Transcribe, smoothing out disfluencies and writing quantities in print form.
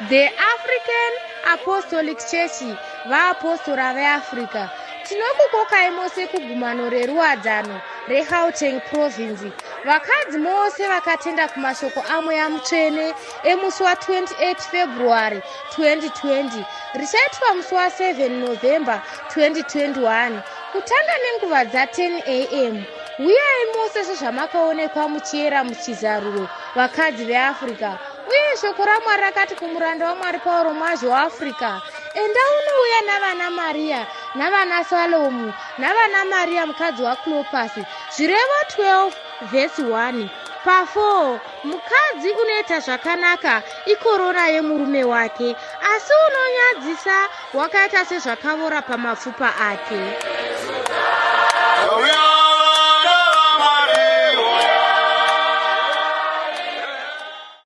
The African Apostolic Church, vaapostora veAfrica, tinokukokai mose kugumano reruwadzano reGauteng Province. Vakadzi mose vakatenda kumashoko aMweya Mutsvene emusi wa28 February 2020, richaitwa musi wa7 November 2021 kutanga nenguva dza10 am. Uyai mose sezvamakaonekwa muchiera muchizaruro, vakadzi veAfrica. Uye shoko raMwari rakati kumuranda waMwari Pauro Mwazha weAfrica, enda unouya navana Mariya navana Salomu navana Mariya mukadzi waClopasi, Zvirevo 12 vhesi 1. Pa4, mukadzi unoita zvakanaka ikorona yemurume wake, asi unonyadzisa wakaita sezvakavora pamapfupa ake.